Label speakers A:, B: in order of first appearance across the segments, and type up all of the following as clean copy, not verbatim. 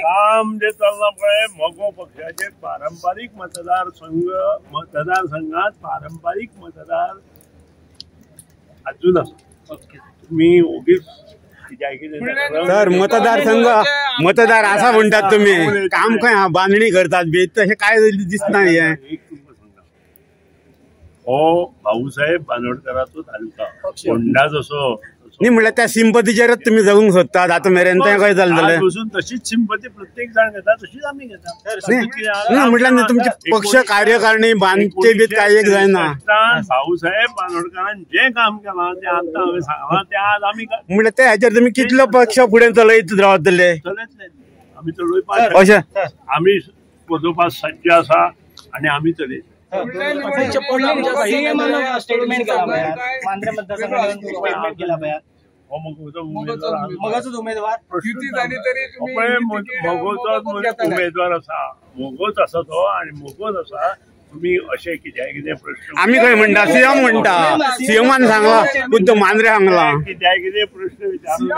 A: काम जे चल्लां पळय मगो पक्षाचे पारंपारीक मतदारसंघ मतदारसंघात पारंपारीक मतदार अजून आसा. तुमी ओगीच
B: सर मतदारसंघ मतदार आसा म्हणटात तुमी, काम खंय बांदणी करतात बी तशें काय दिसना. हें
A: एक तुमकां सांगता, हो भाऊसाहेब बांदोडकराचो तालुका होंडा जसो
B: न्ही म्हणल्यार त्या सिंपतीचेरच तुमी जगूंक सोदतात आतां मेरेन तें कशें चलतलें?
A: बसून तशीच सिंपती प्रत्येक जाण घेता तशीच आमी घेता.
B: न्ही म्हटल्यार तुमची पक्ष कार्यकारणी बांदचे बी काय एक जायना.
A: भाऊसाहेब बांदोडकरान जें काम केलां तें आतां हांवें सांगलां तें आज आमी
B: म्हणल्यार त्या हेचेर तुमी कितलो पक्ष फुडें चलयत रावतले?
A: चलयतले आमी, चलोवपाक
B: अशें
A: आमी पळोवपाक सज्ज आसा आनी आमी चलयतले.
C: मगोचोच उमेदवार
A: उमेदवार आसा, मोगोच आसा तो आनी मोगोच आसा. तुमी अशें कित्याक कितें प्रश्न
B: आमी खंय म्हणटा? सीएम म्हणटा, सीएमान सांगला, खुद्द मांद्रे सांगला.
A: कित्याक कितें प्रश्न विचारून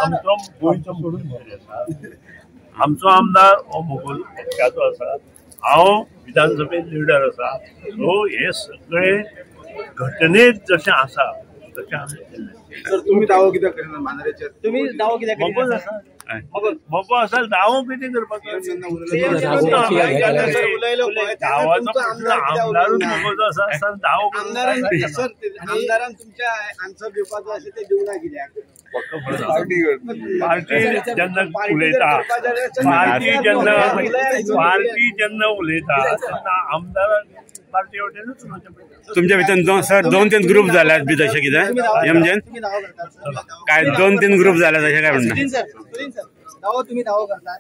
A: आमचो गोंयचो मुख्यमंत्री आसा, आमचो आमदार हो मोगो पक्षाचो आसा, हांव विधानसभेत लिडर आसा. सो हे सगळे घटनेत जशें आसा तशें आमी केल्लें.
D: सर तुम्ही दावो कित्याक करिना मांद्रेचेर?
C: तुम्ही दावो कित्याक
A: मगोच आसा, मगो आसा, दावो कितें करपाचो? दावाचो प्रश्न आमदारूच मगोचो आसा आसतना दावो
D: आमदारान तुमच्या आन्सर दिवपाचो अशें ते दिवना कित्याक?
A: पार्टी जेन्ना उलयता, पार्टी जेन्ना पार्टी जेन्ना उलयता तेन्ना आमदारान पार्टी वटेनूच उलोवचें पडटा.
B: तुमच्या भितर सर 2-3 ग्रुप जाल्यात बी तशें कितें एमजेन काय 2-3 ग्रुप जाल्यात अशें काय म्हणटा?
C: दावो तुम्ही दावो करतात.